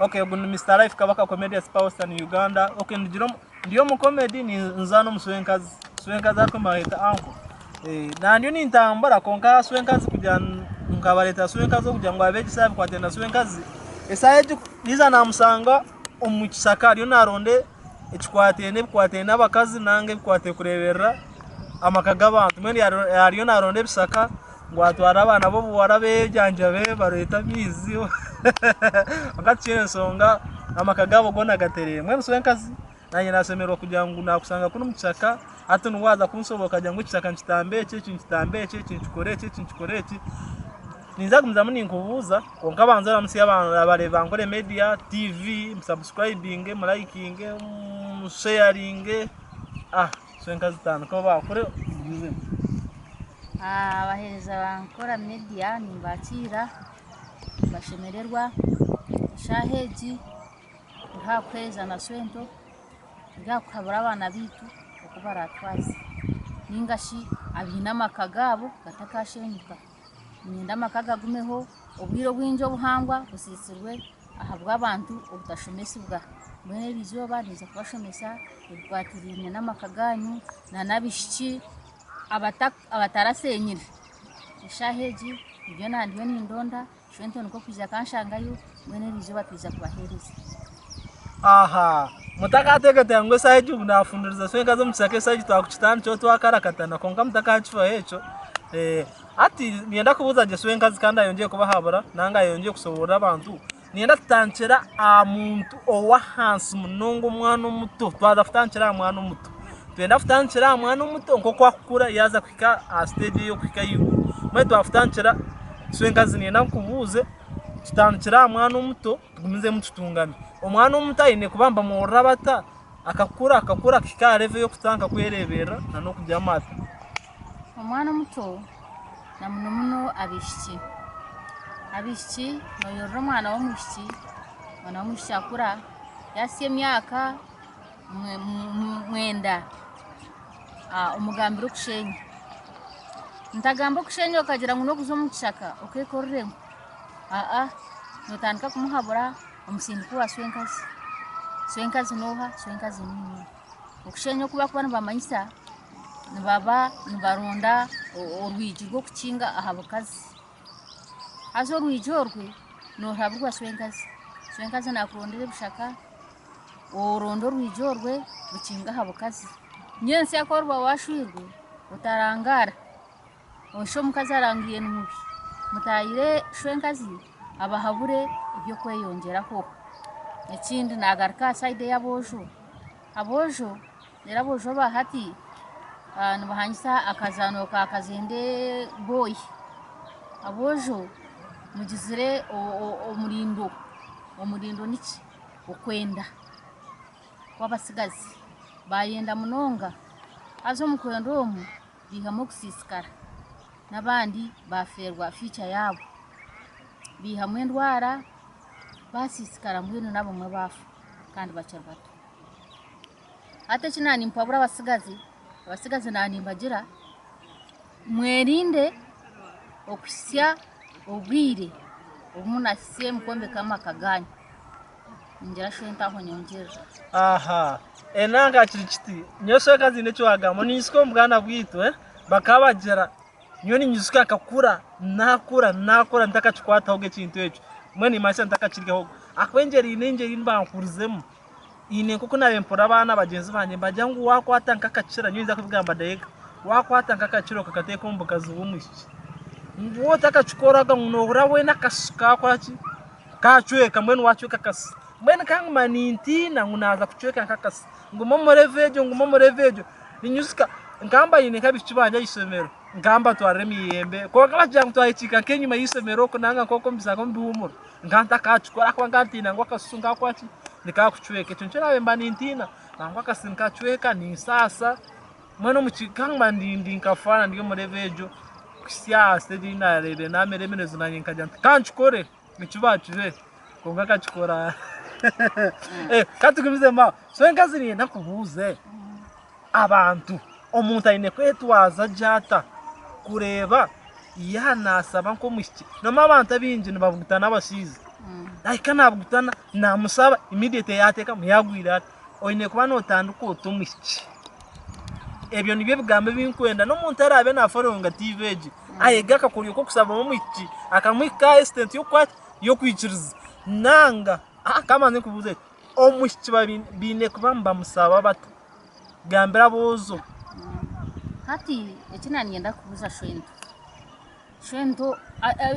Okay ogu ni Mister Life Kabaka Comedian Spouse in Uganda. Okay ndigira omu ndi omu comedy ninzaana omu Swenkazi. Swenkazi ariko nibareeta uncle. Eh na ndiyo nintambura kwonka Swenkazi kugira ngu nkabareetera Swenkazi okugira ngu abeegyese aha bikwatiraine na Swenkazi, eshaaha egi ninza namushanga omu kishaka ariyo naronda ekikwatiraine ebikwatiraine n'abakazi nanga ebikwatiraine kureeberera amaka g'abantu. Mbwenu ariyo naronda ebishaka ngu atware abaana b'obuhara bejanjabe bareete amaizi kwonka tikiine nshonga amaka gaabo goona gatereire. Mbwenu swenkazi nanye nashemererwa kugira ngu nakushanga kunu omu kishaka hati niiwe waaza kunshoboorora okagira ngu ekishaka nikitambe eki, eki nikitambe eki, eki nikikora eki, eki nikikora eki. Ninza kugumizamu ninkubuuza kwonka banza oramutsye abareebi ba Ankole Media TV, musabusikurayibinge, murayikinge, musheyaringe. Swenkazi tandika obakure ogumizemu. Abaheereza ba Nkora Media nimbakiira nimbashemererwa eshaaha egi ndi aha kuheereza na Swento ndi aha kuhabura abaana baitu oku baratwaze ninga shi abaine amaka gaabo gatakashenyuka. Niinyenda amaka gagumeho, obwire obwingi obuhangwa busiisirwe ahabw'abantu obutashomesibwa. Mbwenu eri izooba ninza kubashomesa ebikwatiraine n'amaka gaanyu n'abaishiki abatarashenyire. Eshaaha egi nibyo naaba ndiyo nindonda. Shwento nikwo kwija akanshangayo, mbwenu eri izooba twija kubaheereza. Aha, mutakateekateeka ngu eshaaha egi naafundiriza swenkazi omu kishaka eshaaha egi twakukitandikiraho twakarakatana kwonka mutakakifaho ekyo. Hati niinyenda kubuuza gye swenkazi kandi ayongyere kubahabura nanga ayongyere kushoboorora abantu. Niinyenda tutandikire aha muntu ow'ahansi munonga omwana omuto, twaza kutandikira aha mwana omuto. Nitwenda kutandikira aha mwana omuto nk'oku arikukura yaaza kuhika aha siteegi ey'okuhika ahaiguru. Mbwenu twakutandikira swenkazi niinyenda nkubuuze, tutandikire aha mwana omuto tugumizemu tutungame. Omwana omuto aine kuba nibamworora bata akakura akakura akahika aha revo ey'okutandika kwereeberera n'okugira amata? Omwana omuto na muno muno abaishiki. Abaishiki nooyorora omwana w'omwishiki, omwana w'omwishiki akura yaahitsya emyaka mwenda omugambire okushenya. Ntagamba okushenya okagira ngu n'okuza omu kishaka okeekorera enku, aa nootandika kumuhabura omusindike owa swenkazi. Swenkazi n'oha? Swenkazi niinye. Okushenya oku barikuba nibamanyisa nibaba nibaronda orwigi rw'okukinga aha bukazi. Haza orwigi orwe noohaburwa swenkazi. Swenkazi naakurondera ebishaka, oronde orwigi orwe rukinge aha bukazi. Nyentsya ku oriba waashwirwe otarangaara, oshushe omukazi arangaire ni mubi, mutaahire shwenkazi abahabure eby'okweyongyeraho. Ekindi naagaruka aha sayidi ey'aboojo, aboojo reero aboojo aba hati nibahangisa akazaano ka kazende boyi. Aboojo mugizire omurindo, omurindo niki? Okwenda kw'abatsigazi, bayenda munonga haza omu kwenda omu baihamu okusiisikara n'abandi baafeerwa future yaabo, baihamu endwara baasiisikara mbwenu n'abamwe baafa kandi bakiri bato. Hati eki naanimpabura abatsigazi, abatsigazi naanimbagira mwerinde okuhitsya obwire obu murahitsye mukwombeka amaka gaanyu. Ningira shwento aho nyongyerera. Aha, enanga kiri kiti, nyowe swenkazi haine eki wagamba, ninyijuka omu bwana bwaitu bakaba bagira, nyowe ninyijuka nkakura, nakura, nakura ntakakikwatahoga ekintu ekyo, mbwenu nimanyisa ntakakiryahoga, ahakuba engyeri haine engyeri ei bankurizemu, haine nk'oku naabaire mpurira abaana bagyenzi bangye nibagira ngu waakwata nk'akakira, nyowe ninza kubigamba direct, waakwata nk'akakira okakateeka omu bukazi bw'omwishiki, ngu waaba otakakikoraga ngu noohurira weena akasu kaakora ki, Kaacweka, mbwenu waacweka akasi. Mbwenu nkanguma nintiina ngu naaza kucweka nk'akasi. Ngume omu level egyo, ngume omu level egyo. Ninyijuka nkaba mbaine nk'abaishiki bangye aha ishomero, nkaba mbatwarira emiyembe, kwonka bagira ngu twahikiika nk'enyima y'eishomero okwo nanga nk'okwo omu bishaka omu bihuumuro, nkaba ntakakikora ahakuba nkaba ntiina ngu akasusu nkaakora ki, nikakucweka. Ekyo nikyo naabaire mba nintiina, nangwa akasi nikacweka ninsaasa, mbwenu omu ki nkanguma ndi nka faana ndi omu level egyo kuhitsya aha stage ei naareebire naamera emirezu naanye nkagira nti kankikore. Nikiba kibe kwonka akakikora. Eh, katugumizemu aho. So enkazi niinyenda nkubuuze, abantu, omuntu aine kwetwaza gye ata kureeba yaaba naashaba nk'omwishiki? Noomanya abantu abaingi nibabugutana abashaija. Nahika nabugutana namushaba immediately yateekamu yagwire ati. Oine kuba notandika ota omwishiki. Ebyo nibyo ebigambo ebi nkwenda n'omuntu araabe nafollowinga TV egi ayege akakoryo k'okushabamu omwishiki akamuhika aha extent y'okukwata y'okwikiriza nanga kamanze nkubuuze omwishiki baine kuba nibamushaba bata? Gambira aboojo. Hati eki naaniinyenda kubuuza Shwento, Shwento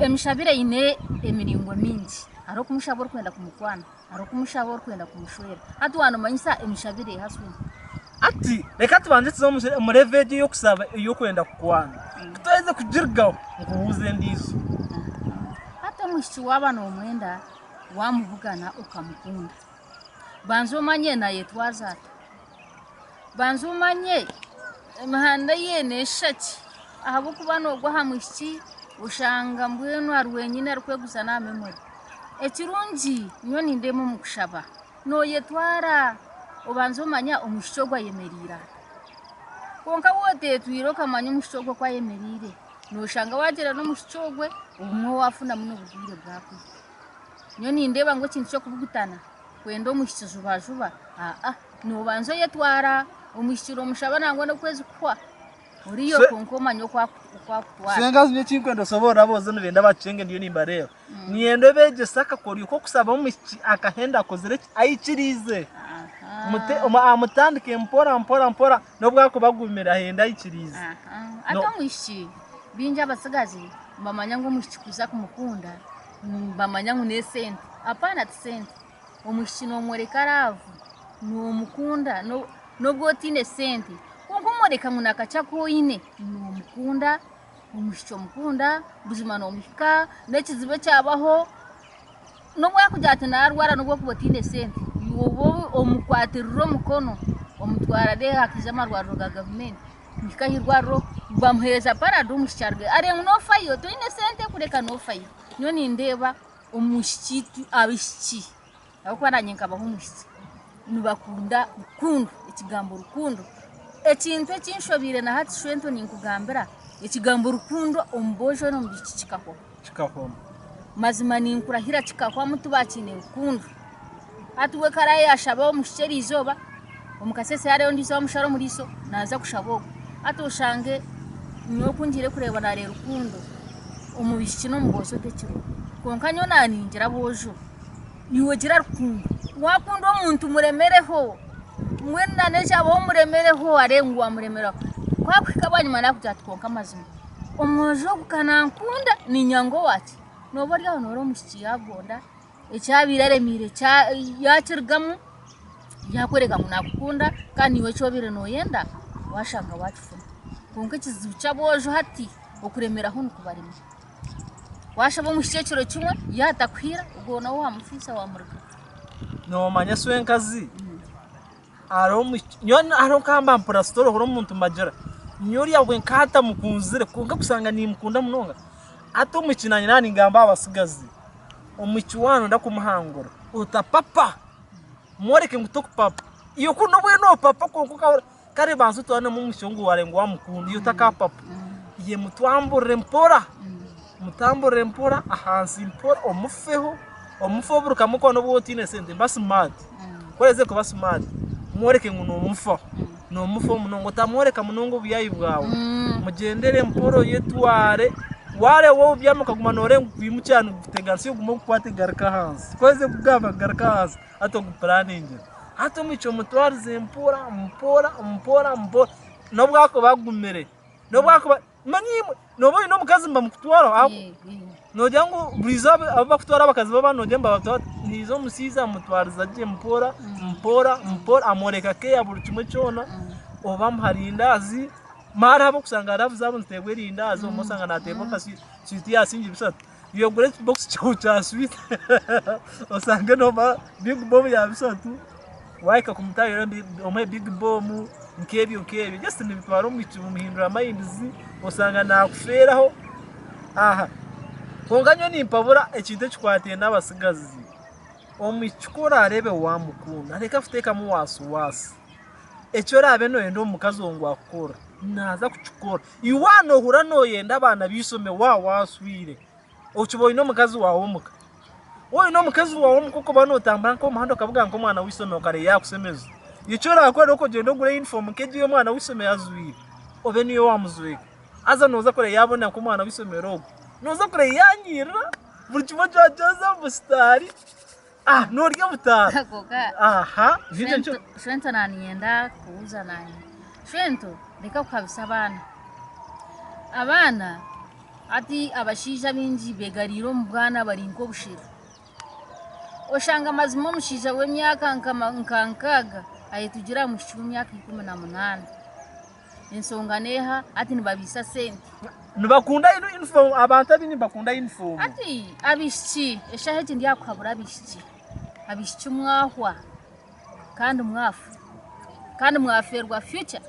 emishabire eine emiringo mingi, hariho okumushaba orikwenda kumukwana, hariho okumushaba orikwenda kumushwera, hati waaba noomanyisa emishabire eha Shwento? Hati reka tubanze tuze omu level egyo ey'okushaba ey'okwenda kukwana, ku twaheza kugirugaho nkubuuze endiijo. Hati omwishiki waaba noomwenda waamubugana okamukunda, Banza omanye naayetwaza ata. Banza omanye emihanda ye neeshusha ki ahabw'okuba noogwa aha mwishiki oshanga mbwenu ari wenyine arikweguza n'aha memori. Ekirungi nyowe nindeeba omu kushaba, nooyetwara obanza omanya omwishiki ogu ayemereire ata. Kwonka waaba oteetwire okamanya omwishiki ogu oku ayemereire, nooshanga waagyenda n'omwishiki ogwe obumwe waafunamu n'oburwaire bwakwita. Nyowe nindeeba ngu ekintu ky'okubugutana kwenda omwishiki jubajuba aa noobanza oyetwara omwishiki noomushaba nangwa n'okwezi kuhwa oriyo kwonka omanye oku akutwara. Swenkazi nyowe ekinkwenda osoborere aboojo nibenda bakukyenge ndiyo nimbareeba. Niinyenda obegyese akakoryo k'okushaba omwishiki akahenda akozire ki? Aikiriize. Amutandike mpora mpora mpora n'obu akuba agumire ahende aikiriize. Hati omwishiki baingi abatsigazi nibamanya ngu omwishiki kuza kumukunda Nibamanya ngu n'esente. Apana ti sente. Omwishiki noomworeka raavu, noomukunda n'obu otaine sente kwonka omworeka ngu nakakye aku oine, noomukunda, omwishiki omukunda, buzima noomuhika, n'ekizibu ekyabaho, n'obu arikugira ati naarwara n'obu orikuba otaine sente, iwe oba omukwatirira omukono omutwara reero akaija amarwariro ga gavumenti. Kuhika aha irwariro bamuheereza parado omwishiki arugayo areeba ngu nofayo toine sente kureka nofayo. Nyowe nindeeba omwishiki abaishiki ahabw'okuba naanye nkabaho omwishiki nibakunda rukundo ekigambo rukundo. Ekintu ekinshobeire na hati shwento ninkugambira ekigambo rukundo omu boojo n'omu baishiki kikahwaho. Kikahwamu. Mazima ninkurahira kikahwamu tibakiine rukundo. Hati we ku araabe yaashaba omwishiki eriizooba, omu kasheeshe hariyo ondiijo amushara omu riisho naaza kushaba ogwo. Hati oshange nyowe oku ngiire kureeba naareeba rukundo omu baishiki n'omu boojo tekiriho. Kwonka nyowe naaningira aboojo, iwe gira rukundo, waakunda omuntu muremereho, mbwenu na n'ekyabaho omuremereho areebe ngu waamuremeraho. Ku arikuhika bwanyima naakugira ati kwonka mazima omwojo ogu ka nankunda niinyanga owaaki? Nooba ori aho nooreeba omwishiki yaagonda. Eki abaire aremeire yaakirugamu, yaakworeka ngu naakukunda kandi naiwe eki obaire nooyenda waashanga waakifuna. Kwonka ekizibu ky'aboojo hati okuremeraho nikubarema. Waashaba omwishiki ekiro kimwe yaatakuhiira ogwo nawe waamufiisa waamuruga. Noomanya swenkazi hariho omwishiki nyowe hariho nkamba mpurira story huriira omuntu mbagira nyowe oriya bwe nkaba ntamukunzire kwonka kushanga nimukunda munonga hati omwishiki nanye naaba ningamba aha batsigazi. Omwishiki waaba nooyenda kumuhangura otapapa, mworeke ngu tokupapa. Iwe ku noba oyine nopapa kwonka okahurira kare banza otwaranemu omwishiki ngu wareeba ngu wamukunda iwe otakapapa. Iwe mutwamburire mpora, mutamburire mpora ahansi mpora omufeho, omufeho buri kamwe koona obu otaine sente ba simaati, ku oraheza kuba simaati mworeke ngu nomufaho, nomufaho munonga otamworeka munonga obuyaayi bwawe, mugyendere mpora oyetware. Waareeba obubyami okaguma nooreeba ngu gwimukye niguteganisa ogume ogukwate garuka ahansi. Ku orikuza kugamba garuka ahansi hati ogupuraningira. Hati omwishiki omutwarize mpora mpora mpora mpora nobu akuba agumire, nobu akuba manya imwe nooba oine omukazi nibamukutwaraho noogira ngu buriizooba abu barikutwara abakazi b'abandi noogira ngu nibabatwara bata? Haija omushaija amutwariza gye mpora mpora mpora amworeka keya buri kimwe kyona oba amuha rindaazi. Hariho ab'okushanga love zaabo niziteebwa erindaazi obumwe oshanga naateebwa nka swiiti ya siringi bishatu. Iwe ogure ekibokisi kyawe kya swiiti oshange noomuha big bomu ya bishatu, waahika kumutahirira omuhe big bomu nk'ebyo nk'ebyo. Just nibitwara omwishiki bimuhindura mayindizi osanga naakufeeraho. Kwonka nyowe nimpabura ekintu ekikwataine n'abatsigazi, omwishiki ku oraareebe waamukunda reka kuteekamu waasi waasi. Eki oraabe nooyenda omu mukazi ou ngu akukore, naaza kukikora. Iwe waaba noohurira nooyenda abaana b'eishomero waaba waashwire, okiba oine omukazi waawe omuka. Waaba oine omukazi waawe omuka okuba nootambura nk'omu muhanda okabuga nk'omwana w'eishomero kare yaakushemeza, eki oraakore n'okugyenda ogure yunifoomu nk'egi ei omwana w'eishomero ajwaire obe niyo waamujweka. Haza nooza kureba yaabona nk'omwana w'eishomero ogwo, nooza kureba yaanyirira buri kimwe kyakyoza omu busitaari, noorya obutaara. Aha nikyo nikyo. Shwento naaniinyenda kubuuza naanye. Shwento reka kuhabisa abaana. Abaana Hati abashaija abaingi begariire omu bwana bari nk'obusheru. Oshanga mazima omushaija w'emyaka nka nkaaga ayetugire aha mwishiki w'emyaka 18. Ensonga n'eha? Hati nibabiisa sente. Nibakunda yunifoomu, abantu abaingi nibakunda yunifoomu. Hati abaishiki, eshaaha egi ndi aha kuhabura abaishiki, abaishiki mwahwa kandi mwafa kandi mwafeerwa future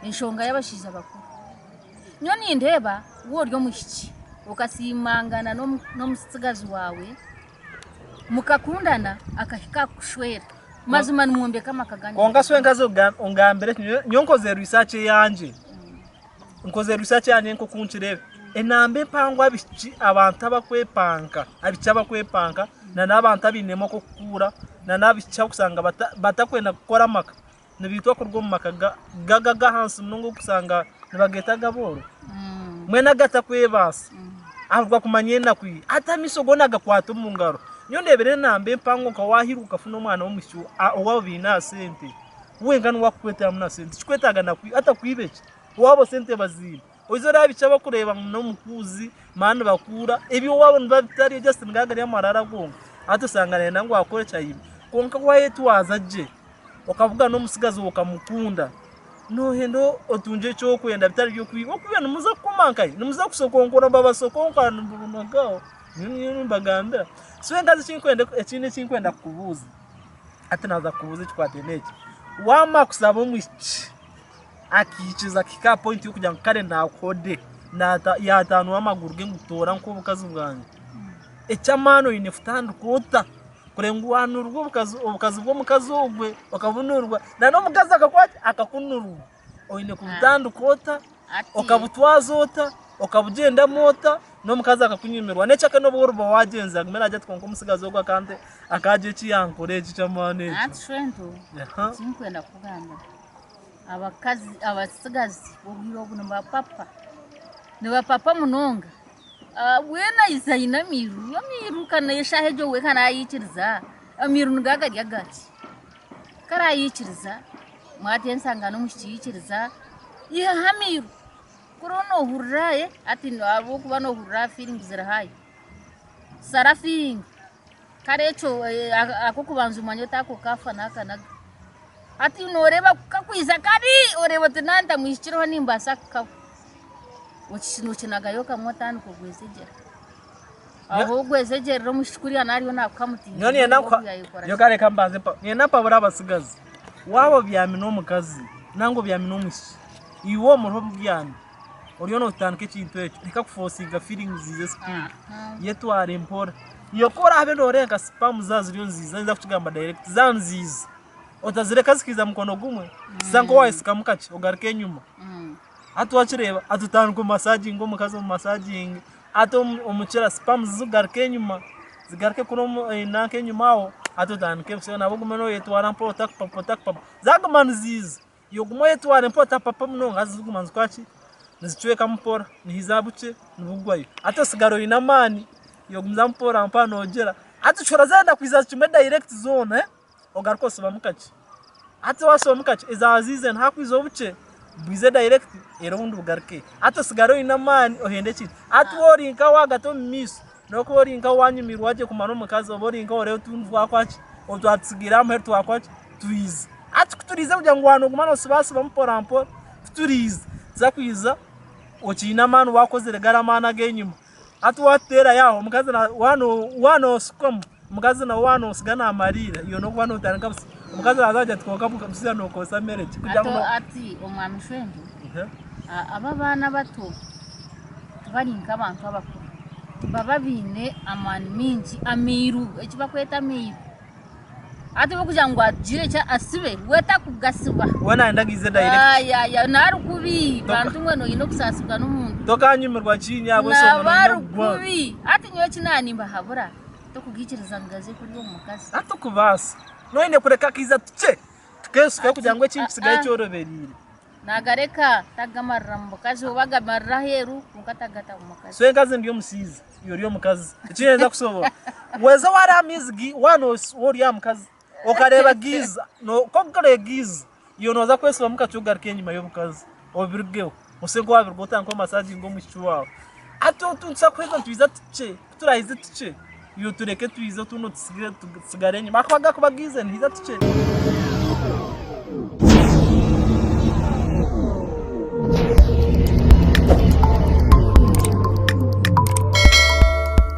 enshonga y'abashaija bakuru. Nyowe nindeeba waaba ori omwishiki okasiimangana n'omutsigazi waawe mukakundana akahika kukushwera mazima nimwombeka amaka ganyu. Kwonka swenkazi ongambire eki nyowe nkozire research eyangye, nkozire research eyangye nk'oku nkireeba, enamba empango abaishiki abantu abakwepanka, abaishiki abakwepanka na n'abantu abainemu okwokukuura na n'abaishiki abu orikushanga batakwenda kukora amaka. Nibaitwa kuruga omu maka gaga ag'ahansi munonga orikusanga nibageeta ag'abooro mbwenu agatakwebaasa ahabwa kumanya enaku ye hati amaisho goona agakwata omu ngaro. Nyowe ndeebire enamba empango nka waahirwa okafuna omwana w'omwishiki owaabo baine aha sente wenka niwe akukweteramu na sente tikikwetaaga na atakwibe ki owaabo sente baziine. Oize oraabe eki abarikureeba ngu n'omukuuzi mani nibakuura eby'owaabo nibiba bitariyo just nigaba gari amarara gonka hati osanga nayenda ngu akore eki ayibe. Kwonka waayetwaza gye okabugana omutsigazi okamukunda, noohenda otungye eki orikwenda bitari by'okwiba. Okwiba nimuza kukoma nkahi? Nimuza kushokonkora babasokonkora nibabonagaho nyowe nimbagambira. So enkazi ekindi eki ndikwenda kukubuuza, hati naaza kukubuuza ekikwataine n'eki, waamara kushaba omwishiki akaikiza akahika aha pointi y'okugira ngu kare naakuhode, yaataanura amaguru ge ngu toora nk'obukazi bwangye, eky'amaani oine kutandika ota kureba ngu waanurwa obukazi bw'omukazi ogwe okabunurwa na n'omukazi akakwaki akakunurwa. Oine kubutandika ota, okabutwaza ota, okabugyendamu ota, n'omukazi akakunyumirwa. N'ekyaka n'obu oriba wagyenzire agume naagira ati kwonka omutsigazi ogu akaagira eki yankora eki ky'amaani eki. Hati shwento ekinkwenda kukugambira abakazi abatsigazi b'obwire obu nibapapa nibapapa munonga. Weena aija aine amairu, amairu ka eshaaha egyo we ka naayikiriza, amairu nigaba gari agaki? Ku araayikiriza, mwatensangana omwishiki yaikiriza, ihaho amairu, kuri noohurira hati ahabw'okuba noohurira feelings ziri high, shara feeling, kare ekyo ak'okubanza omanye oti ako kaafa naakanaga. Hati nooreeba ku kakwija kabi, oreeba oti naaba ntamwihikireho nimbaasa kukaba. Nokinagayo kamwe otandika ogwejegyera. Aho ogwejegyerera omwishiki kuriya naaba ariyo naakuha mutindo. Nyowe niinyenda nkuha, nyowe ka reka mbanze mpa, niinyenda mpabure abatsigazi, waaba obyami n'omukazi nanga obyami n'omwishiki, iwe omuriho omubyami, oriyo nootandika ekintu ekyo, reka kufosinga feelings ze speed, yetware mpora. Iwe ku oraabe nooreeba nka sperm zaaba ziriyo niziiza, ninza kukigamba direct, zaaba niziiza, otazireka zikaiza mukono gumwe, shusha nk'owaayesikamu kakye ogaruke enyima. Hati wakireeba, hati otandika omumasaginga omukazi omumasaginge, hati omukira sperms zigaruke enyima, zigaruke kuri nanka enyima aho, hati otandike busya nabwo ogume noyetwara mpora otakupapa otakupapa, zaguma niziiza, iwe ogume oyetware mpora otapapa munonga haza ziguma nizikora ki, nizicweka mpora, nihaija bukye nibugwayo, hati osigara oine amaani, iwe ogumizamu mpora mpora nogira, hati zishobora zayenda kwija kimwe direct zoona. Ogaruke osibamu kakye. Hati wasibamu kakye ezaaba ziizire nihakwija obukye bwize direct reero obundi bugaruke. Hati osigare oine amaani ohende ekintu. Hati waaba ori nka waagata omu maisho n'okuba ori nka wanyumirwa gye kumara omukazi oba ori nka oreeba otuntu twakwaki otwatutsigaire aha muheru twakwaki twiza. Hati ku turiize kugira ngu waaba nooguma noosibasibamu mpora mpora ku turiize tuza kwija okiine amaani waakozire gari amaani ag'enyima. Hati waatuteerayo aho omukazi waaba nooshukamu omukazi nawe waaba noosiga naamariira iwe n'okuba nootandika busya. Omukazi naaza kugira ati kwonka busya nookozesa mere ki? Kugira ngu Hati omwami Shwendo, aba abaana abato tibari nk'abantu abakuru, nibaba baine amaani maingi, amairu eki barikweta amairu. Hati ahabw'okugira ngu agire eki asibe, we takugasiba. We nayenda agiize direct. Ayaya nari kubi bantu mbwenu oine okusaasibwa n'omuntu. Tokanyumirwa kiinya ahabw'enshonga Naba noyenda ari kugwa. kubi. Hati nyowe eki naaba nimbahabura. Tokugiikiriza ngu gaze kurya omu mukazi. Hati tokubaasa. Noine kureka akaija tukye tukeesukayo kugira ngu ekintu kisigare kyorobereire. Naagareka tagamarira mu mukazi oba agamarira aheeru kwonka tagata mu mukazi. So enkazi ndi omushaija, iwe ori omukazi. Eki niinyenda kushoboorora. Weeza wareeba amaizi waaba ori aha mukazi okareeba giiza, ku orikureeba giiza, Iwe nooza kwesibamu kakye ogaruke enyima y'obukazi obirugeho ose nk'owabirugaho otandike omasaginge omwishiki waawe. Hati otu nituza kuheza nitwiza tukye, ku turaahize tukye, iwe otureke twize otundi otusigire tutsigare enyima ahakuba gakuba gaizire nihaija tukye.